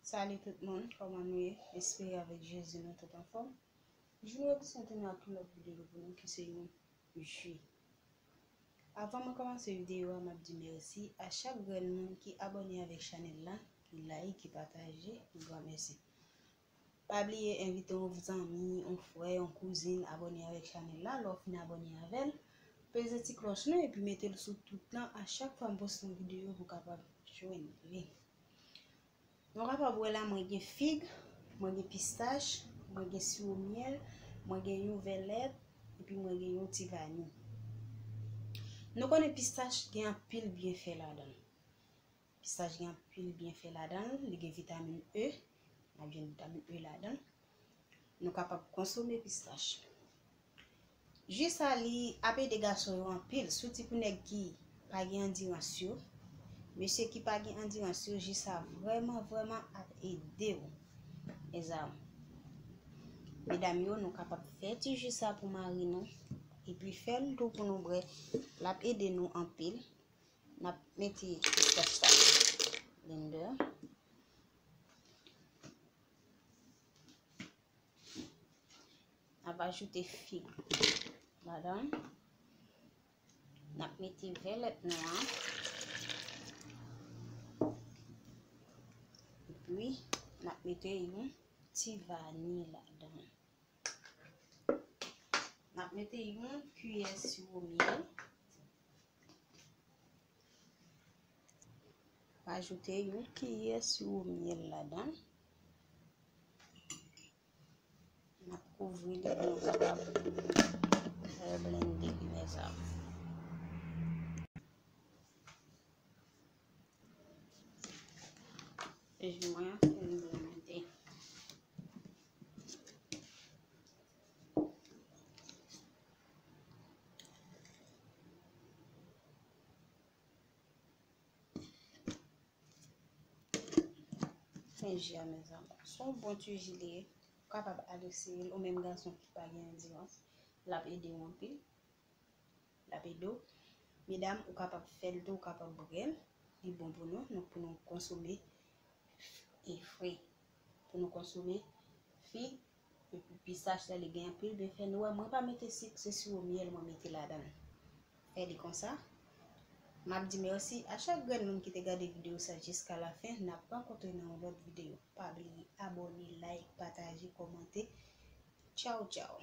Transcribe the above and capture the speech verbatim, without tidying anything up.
Salut tout moun, kòman nou ye? Espere avèk Jezi nou tout anfòm. Jodi nou reprezante nou ak yon lòt videyo pou nou ki se yon ji. Avan mwen kòmanse videyo a, m ap di mèsi a chak grenn moun ki abòne avèk chanèl la, ki like, ki pataje, yon gran mèsi. Pa bliye envite yon zanmi, yon frè, yon kouzin abòne avèk chanèl la. Lè w fin abòne avè l, peze ti klòch lan epi mete l sou tout lan. A chak fwa m poste yon videyo, pou w kapab jwenn li. Nou kapab wè la, mwen gen fig, mwen gen pistach, mwen gen siwo myèl, mwen gen yon vèlèt, epi mwen gen yon ti vani. Nou konnen pistach gen anpil byenfè ladan l. Pistach gen anpil byenfè ladan l, li gen vitamin E, n ap jwenn vitamin E ladan l. Nou kapab konsome pistach. Ji sa li ap ede gason yo anpil, sitou pou nèg ki pa gen andirans yo. Mesye ki pa gen andirans yo, ji sa vrèman, vrèman ap ede w. Mezanmi, medam yo, nou kapab fè ti ji sa pou mari nou, epi fè l tou pou nou bwè. L ap ede nou anpil. N ap mete pistach sa blender. N ap ajoute fig ladan. N ap mete vèlèt nou an. Epi, n ap mete yon ti vani ladan. N ap mete yon kiyè siwo myèl. Ajoute yon kiyè siwo myèl ladan. N ap kouvri li pou nou kapab fè blende li, mezanmi. Ji mwen an fin blende. Men ji a, mezanmi. Se yon bon ti ji li ye. Ou kapab al eseye l, ou menm gason ki pa gen andirans. L ap ede w anpil. L ap ede w. Medam, ou kapab fè l tou, ou kapab bwè l. Li bon pou nou, nou, pou nou konsome e fre. Pou nou konsome fig, epi pistach la, li gen anpil byenfè. Nou wè, mwen pa mete sik, se siwo myèl mwen mete ladan l. Fè li konsa. M ap di mèsi a chak grenn moun ki te gade videyo sa jiska lafen. N ap rankontre nan yon lòt videyo. Pa bliye abòne, like, pataje, kòmante. Tchaw, tchaw.